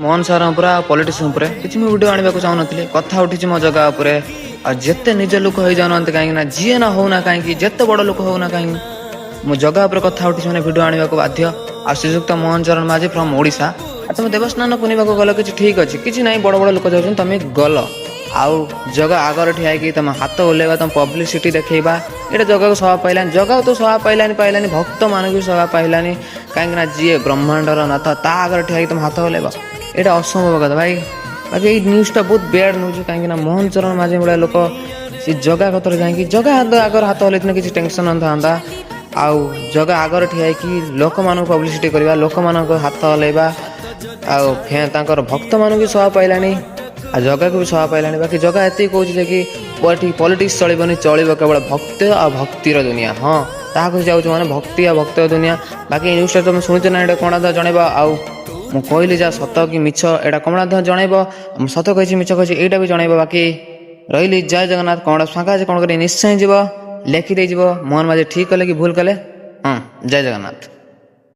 Mohan sir ଉପରେ ଆଉ politics ଉପରେ କିଛି ମୁଁ ଭିଡ଼ିଓ ଆଣିବାକୁ ଚାହୁଁନଥିଲି। କଥା ଉଠିଛି ମୋ ଜଗା ଉପରେ। ଆଉ ଯେତେ ନିଜ ଲୋକ ହେଇଯାଉନାହାନ୍ତି କାହିଁକି ନା, ଯିଏ ନା ହଉନା କାହିଁକି, ଯେତେ ବଡ଼ ଲୋକ ହଉନା କାହିଁକି, ମୋ ଜଗା ଉପରେ କଥା ଉଠିଛି ମାନେ ଭିଡ଼ିଓ ଆଣିବାକୁ ବାଧ୍ୟ। ଆଉ ଶ୍ରୀଯୁକ୍ତ ମୋହନ ଚରଣ ମାଝୀ ଫ୍ରମ୍ ଓଡ଼ିଶା, ଆଉ ତମେ ଦେବସ୍ନାନ ପୂର୍ଣ୍ଣିମାକୁ ଗଲ, କିଛି ଠିକ୍ ଅଛି, କିଛି ନାହିଁ। ବଡ଼ ବଡ଼ ଲୋକ ଯାଉଛନ୍ତି, ତମେ ଗଲ ଆଉ ଜଗା ଆଗରେ ଠିଆ ହେଇକି ତମ ହାତ ଓହ୍ଲେଇବା, ତମ ପବ୍ଲିସିଟି ଦେଖେଇବା, ଏଇଟା ଜଗାକୁ ଶୋଭା ପାଇଲାନି। ଜଗାକୁ ତ ଶୋଭା ପାଇଲାନି ପାଇଲାନି, ଭକ୍ତମାନଙ୍କୁ ବି ଶୋଭା ପାଇଲାନି। କାହିଁକି ନା ଯିଏ ବ୍ରହ୍ମାଣ୍ଡର ନାଥ, ତା ଆଗରେ ଠିଆ ହେଇକି ତମ ହାତ ହଲେଇବ, ଏଇଟା ଅସମ୍ଭବ କଥା ଭାଇ। ବାକି ଏଇ ନ୍ୟୁଜ୍ଟା ବହୁତ ବ୍ୟାଡ୍ ନ୍ୟୁଜ୍, କାହିଁକି ନା ମୋହନ ଚରଣ ମାଝୀ ଭଳିଆ ଲୋକ ସେ ଜଗା କତିରେ ଯାଇକି ଜଗା ହାତ ଆଗରେ ହାତ ହଲେଇଥିଲେ କିଛି ଟେନସନ୍ ନଥାନ୍ତା। ଆଉ ଜଗା ଆଗରେ ଠିଆ ହେଇକି ଲୋକମାନଙ୍କୁ ପବ୍ଲିସିଟି କରିବା, ଲୋକମାନଙ୍କ ହାତ ହଲେଇବା, ଆଉ ତାଙ୍କର ଭକ୍ତମାନଙ୍କୁ ବି ଶୋଭା ପାଇଲାନି ଆଉ ଜଗାକୁ ବି ଶୋଭା ପାଇଲାନି। ବାକି ଜଗା ଏତିକି କହୁଛି ଯେ କି ଏଠି ପଲିଟିକ୍ସ ଚଳିବନି, ଚଳିବ କେବଳ ଭକ୍ତ ଆଉ ଭକ୍ତିର ଦୁନିଆ। ହଁ, ତାହାକୁ ଯାଉଛି ମାନେ ଭକ୍ତି ଆଉ ଭକ୍ତର ଦୁନିଆ। ବାକି ଏଇ ନ୍ୟୁଜ୍ଟା ତମେ ଶୁଣିଛ ନା, ଏଇଟା କଣ ଜଣେଇବ। ଆଉ ମୁଁ କହିଲି ଯାହା ସତ କି ମିଛ, ଏଇଟା କମଳା ଜଣେଇବ। ମୁଁ ସତ କହିଛି, ମିଛ କହିଛି, ଏଇଟା ବି ଜଣେଇବ। ବାକି ରହିଲି, ଜୟ ଜଗନ୍ନାଥ। କଣ ଫାଙ୍କା ଅଛି, କଣ କରି ନିଶ୍ଚୟ ଯିବ, ଲେଖିଦେଇଯିବ ମୋହନ ମାଝୀ ଠିକ୍ କଲେ କି ଭୁଲ କଲେ। ହଁ, ଜୟ ଜଗନ୍ନାଥ।